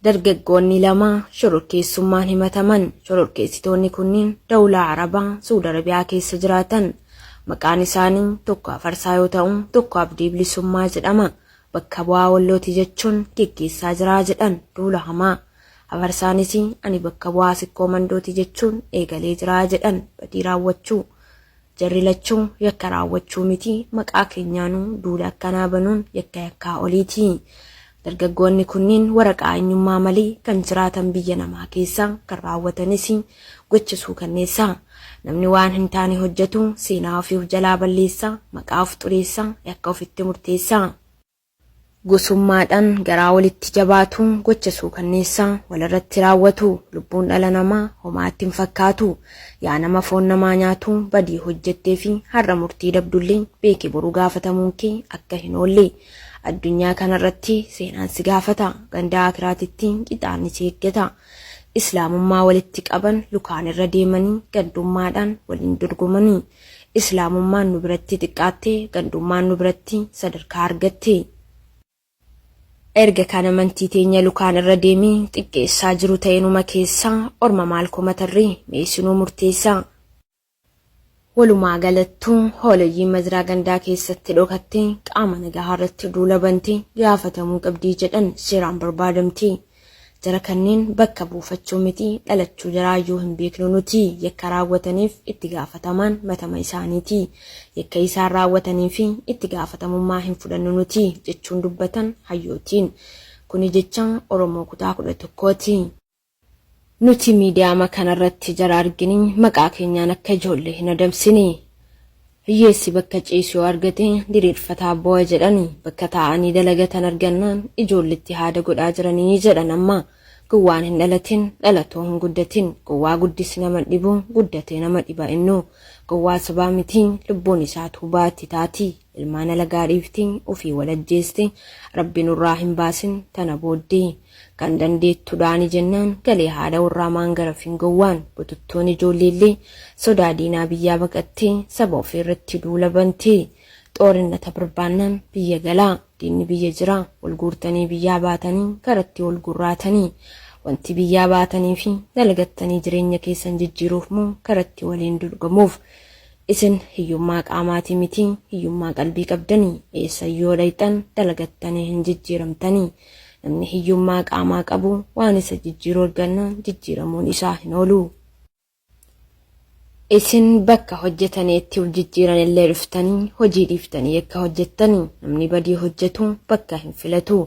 Dargaggoonni 2 shororkeessummaan himataman. Shororkeessitoonni kunniin Dawlaa Arabaa Suud Arabiyaa keessa jiraatan. Maqaan isaanii tokko Afarsaa yoo ta'u, tokko Abdii Bilisummaa jedhama. Bakka bu'aa Wallooti jechuun geggeessaa jira jedhan duula hamaa. Afarsaanis ani bakka bu'aa Sikkoo Mandooti jechuun eegalee jira jedhan badii raawwachuu. Jarri lachuu yakka raawwachuu miti maqaa keenyaanuu duula akkanaa banuun yakka yakkaa oliiti. Dargaggoonni kunniin waraqaa eenyummaa malee kan jiraatan biyya namaa keessa kan raawwatanis gocha suukanneessa. Namni waan hin taane hojjetu seenaa ofii of jalaa balleessa, maqaa of xureessa, yakka ofitti murteessa. Gosummaadhaan garaa walitti jabaatu, gocha suukanneessaa walirratti raawwatu. Lubbuun dhala namaa homaa itti hin fakkaatu. Yaa nama foon namaa nyaatu badii hojjettee fi har'a murtii dabdullee beeki boru gaafatamuun kee akka hin oolle. Addunyaa kanarratti seenaan si gaafata. Ganda aakiraatitti qixaanni si eeggata. Islaamummaa walitti qaban lukaan irra deemanii gandummaadhaan waliin dorgomanii. Islaamummaan nu biratti xiqqaatte, gandummaan nu biratti sadarkaa argatte. Erga kan amantii teenya lukaan irra deemee xiqqeessaa jiru ta'e numa keessaa orma maal komatarree? Mee isinuu murteessaa. Walumaa galattuu hooleyyiin mazraa gandaa keessatti dhokattee qaama nagahaa irratti duula bante gaafatamuu qabdii jedhan seeraan barbaadamti. Jara kanneen bakka buufachuu miti dhalachuu jaraayyuu hin beeknu nuti. Yakka raawwataniif itti gaafatamaan matama isaaniiti. Yakka isaan raawwataniif itti gaafatamummaa hin fudhannu nuti jechuun dubbatan hayyootiin. Kuni jecha Oromoo kutaa 11ti. Nuti miidiyaama kanarratti jara argini maqaa keenyaan akka ijoollee hin adamsini. Hiyyeessi bakka ciisu yoo argate diriirfataa boo'a jedhani bakka taa'anii dalagatan argannaan ijoolletti haada godhaa jiranii jedhan amma. Gowwaan hin dhalatin dhalatoo hin guddatin gowwaa guddisi nama hin dhibu guddatee nama dhiba innuu. Gowwaa sabaa miti lubbuun isaatuu baatti taati ilmaan alagaa dhiifti ofii wal ajjeesti rabbi nurraa hin baasin tana booddee. Kan dandeettu dhaani jennaan galee haadha warraa maan garafin gowwaan bututtoon ijoolleellee sodaa diinaa biyyaa baqattee saba ofii irratti duula bantee xoorinnata barbaannaan biyya galaa diinni biyya jira wal guurtanii biyyaa baatanii karatti wal gurraatanii wanti biyyaa baatanii fi dalagattanii jireenya keessan jijjiiruuf moo karatti waliin dorgomuuf Isin hiyyummaa qaamaatii miti hiyyummaa qalbii qabdani eessayyuu yoo dhayxan dalagattanii hin jijjiiramtani. Namni hiyyummaa qaamaa qabu waan isa jijjiiru argannaan jijjiiramuun isaa hin oolu. Isin bakka hojjetaneetti uf jijjiiranillee dhuftanii hojii dhiiftanii yakka hojjettani. Namni badii hojjetu bakka hin filatu.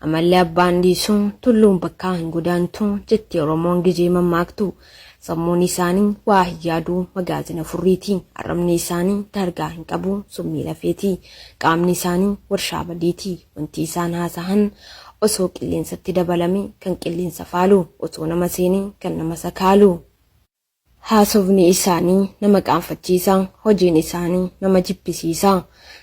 Amalli abbaan dhiisu tulluun bakkaa hin godaantu jetti Oromoon gizee mammaaktu. Sammuun isaanii waa hin yaadu magaazina furriiti. Arrabni isaanii taargaa hin qabu summii lafeeti. Qaamni isaanii warshaa badiiti. Wanti isaan haasahan osoo qilleensatti dabalame kan qilleensa faalu, osoo nama seene kan nama sakaalu. Haasofni isaanii nama qaanfachiisa, hojiin isaanii nama jibbisiisa.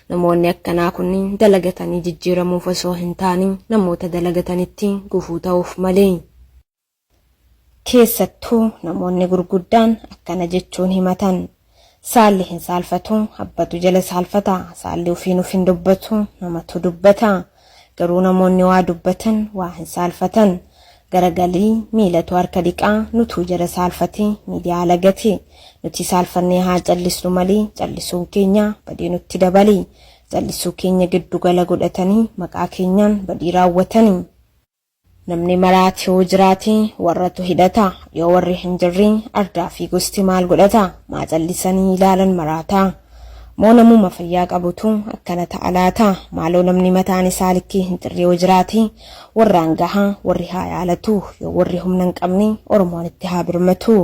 Namoonni akkanaa kunniin dalagatanii jijjiiramuuf osoo hin taane namoota dalagatanitti gufuu ta'uuf malee. Keessattuu namoonni gurguddaan akkana jechuun himatan. Saalli hin saalfatu, abbatu jala saalfata. Saalli ofiin of hin dubbatu, namatu dubbata. Garuu namoonni waa dubbatan waa hin saalfatan. Garagalii miilatu harka dhiqaa nutuu jara saalfatee miidiyaa lagate. Nuti saalfannee haa callisnu malee callisuun keenya badii nutti dabale. Callisuu keenya giddu gala godhatanii maqaa keenyaan badii raawwatani. Namni maraate yoo jiraate warratu hidhata. Yoo warri hin jirre ardaa fi gosti maal godhata? Maa callisanii ilaalan maraataa? Moo namuma fayyaa qabutu akkana ta'a laata? Maaloo namni mataan isaa likkii hin jirre yoo jiraate warraan gaha, warri haa yaalatu. Yoo warri humna hin qabne Oromoon itti haa birmatu.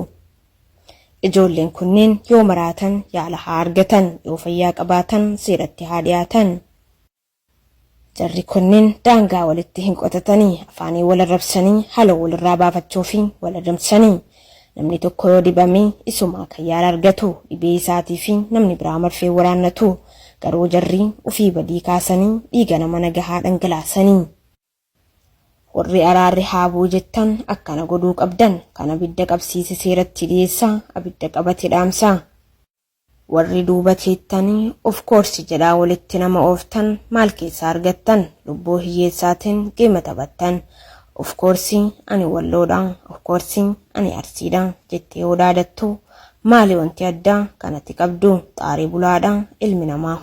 Ijoolleen kunneen yoo maraatan yaala haa argatan, yoo fayyaa qabaatan seeratti haa dhiyaatan. Jarri kunniin daangaa walitti hin qotatanii, afaaniin wal arrabsanii, haloo walirraa baafachuufi wal adamsanii. Namni tokko yoo dhibame isumaa kan yaala argatu, dhibee isaatiifi namni biraa marfee waraannatu. Garuu jarri ufii badii kaasanii dhiiga nama nagahaa dhangalaasanii. Warri araarri haa bu'u jettan akkana godhuu qabdan. Kan abidda qabsiise seeratti dhiyeessaa, abidda qabate dhaamsaa. Warri duuba teettanii of course jedhaa walitti nama ooftan maal keessaa argattan? Lubbuu hiyyeessaatiin geema taphattan. Of course ani Walloodha, of course ani Arsiidha jettee yoo dhaadattu maali wanti addaa kan ati qabdu? Xaarii bulaadha ilmi namaa.